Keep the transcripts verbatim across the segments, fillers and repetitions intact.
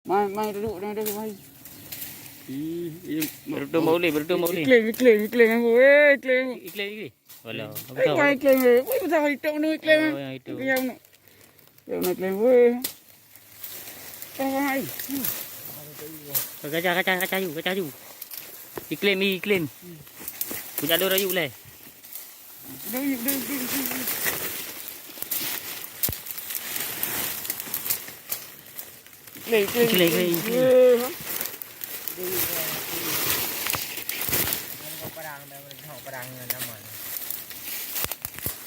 Mai, mai duduk, duduk, duduk, mai. Ih, iya, ma-, Beruntung bak ulèe, beruntung bak ulèe. Iklim, iklim, iklim, iklim. Eh, iklim. Iklim, iklim. Walau. Eh, mai iklim, eh. Woi, besar itu menu iklim, eh. Oh, yang itu. Iklim, menu. Iklim, iklim, woi. Eh, mai. Kacah, kacah, kacah yu, kacah yu. Iklim, iklim. Punya dua rayu leh. Iklim, iklim, iklim.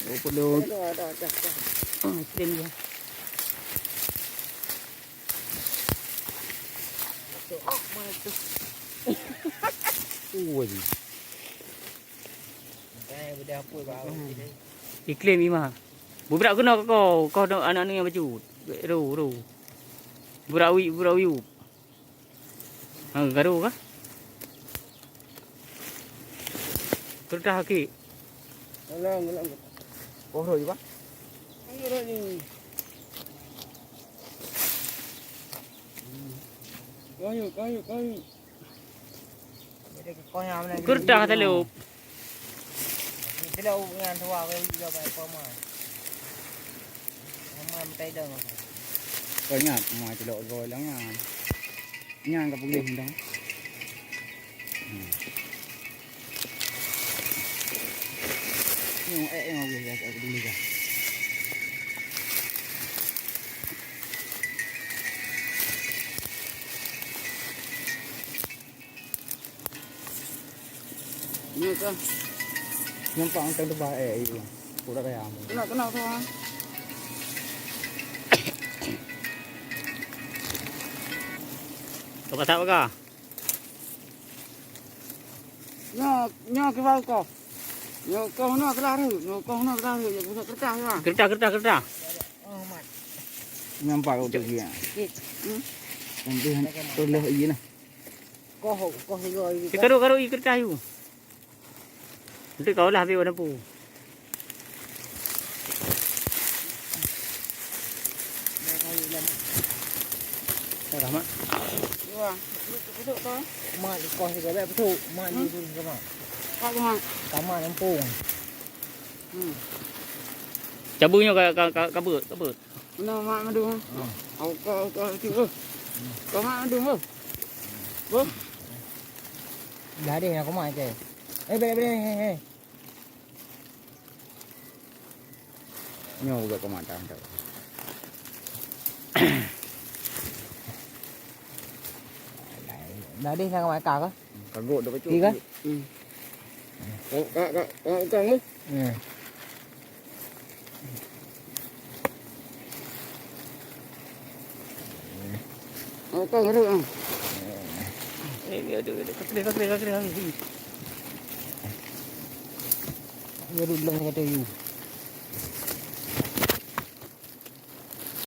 Oh, perlu. Ah, iklim dia. Ui. Iklim ima. Bubrak keunoe keu kau, kau aneuk-aneuk nyang bacut. Ro, ro. Bubrak wi, bubrak wi. Ha, garu kah? Keureudah keu. Alang, alang. Poh roi, Pak. Ayo, roi ni. Kayu, kayu, kayu. Keureudah talo. Talo nyan tuha ke juga banyak koma. Koma meutai dong. Kau ingat, ma celok gol lang nyan. Nyan ka peugah dah. Hmm. Ni, eh, eh, eh, eh, eh, eh, eh. Nyoe ka. Nampak macam tu bah, eh, iya. Pura kaya. Kena, kena tu, ha. Tu kata apa kah? Nyoe, nyoe kiban koh. Nyoe koh nyoe keudroe, nyoe koh nyoe keudroe, ya, pusat keureudah, ya. Keureudah, keureudah, keureudah. Nampak tu dia. Hmm? Nanti terus iya nah. Koh, koh juga. Karô-karô ie keureudah yue. Nanti kau lah ambil warna pu. Dah, Mak. Wah, duduk, duduk kau. Mak, koh juga, baik betul. Mak, hmm? Dia dulu sama. Kau, Mak. Sama, nampung. Hmm. Cabu nyoe ka, ka, ka, ka beuet, ka beuet. Meunan mak mandum. Hmm. Au ka, au ka, cit, beuh. Ka mak mandum, beuh. Beuh. Dah deh, aku mak, cek. Eh, balik, balik, eh, eh. Nyoe ubat pemantang tu. Dah deh, nak makan ke? Kagok dah kecut. Iya kan? Hmm. Kak, kak, kak, kak, kak, eh? Hmm. Oh, kau ngeruk, ah. Eh, dia ada, ada. Kakak, kakak, kakak, kakak. Ngeruk dalam kata you.